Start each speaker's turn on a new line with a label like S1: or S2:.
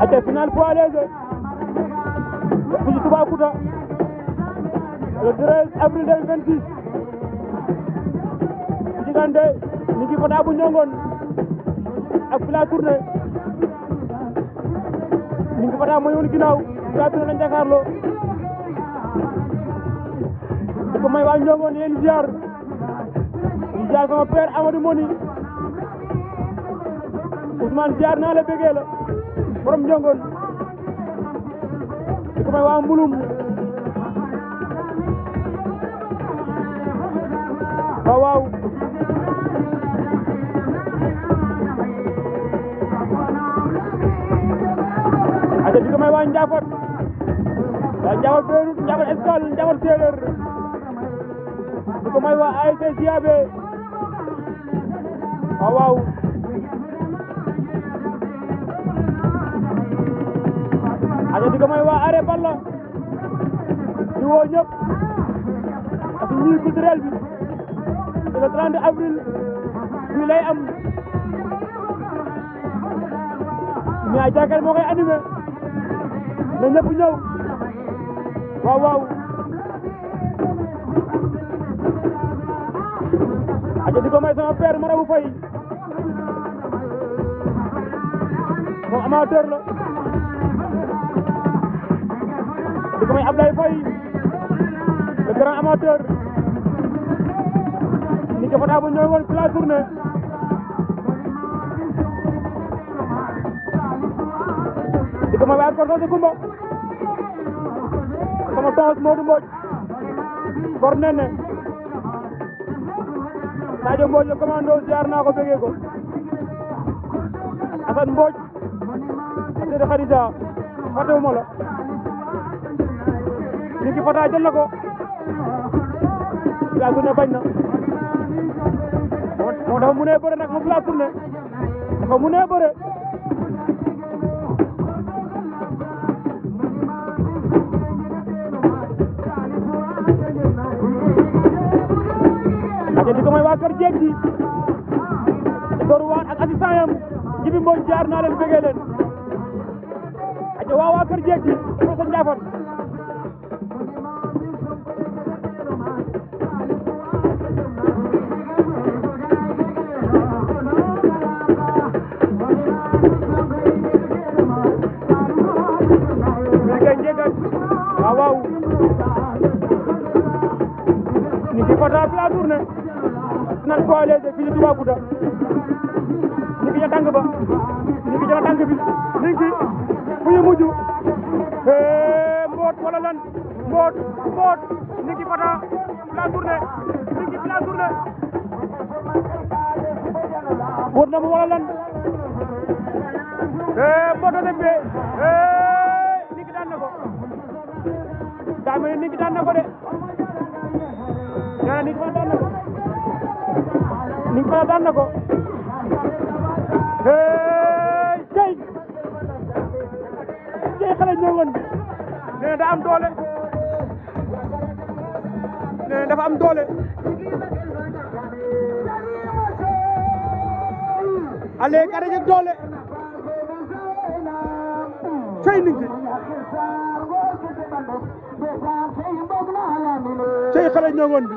S1: aca final poids léger fii ci Toubacouta le 13 avril 2026 diggante Ninki Fata bu Ndiongon ak Fila Tourné. Ninki Fata moo ñëwoon ginnaaw Fila Tourné lañ jàkkaarloo di ko may waa Ndiongon di leen ziar sama père Amadou Moni Ousmane ziar naa la bëggee la borom Ndiongon di ko may waa Mbulum waaw aja di ko may waa Ndiafat Beirut Ndiafat Escale Ndiafat Séeréer di ko may waa ASC Siabe waaw aja di ko may waa Are Balla di woo ñëpp ak nuit culturel bi le 30 avril fii lay am mais Diakar moo koy animé na ñëpp ñëw waaw aja di ko may sama père Marabu Faye moom amateur la di ko may Ablaye Faye le grand amateur Ninki Fata bu Ndiongon Fila Tourné di ko may waa Korso de Kumba sama toos Modou Mbodj Kor Nene Sadio Mbodj le commando ziar naa ko bëggee ko Assane Mbodj ak Seydi Khadija fàttewuma la Ninki Fata jël na ko Fila Tourné bañ na moo dafa mënee bëre nag moom Fila Tourné dafa mënee bëre aja di ko may waa kër jeeg ji Doruwaan ak assistant yam Jibi Mbodj jaar naa leen bëggee leen aja waa kër jeeg ji ko sa Ndiafat waaw Ninki Fata Fila Tourné final poids léger fii ci Toubacouta Ninki ja tàng ba Ninki jël tàng bi Ninki fu ñu mujj mboot wala lan mboot Ninki Fata Fila Tourné Ninki Fila Tourné mboot na mu wala lan mboot a dem bee Ninki daan na ko daa mel ni Ninki daan na ko de nee na Ninki Fata daan na ko Ninki Fata daan na ko cey xale Ndiongon bi nee na daa am doole nee na dafa am doole ale ka rek doole cey Ninki cey xale Ndiongon bi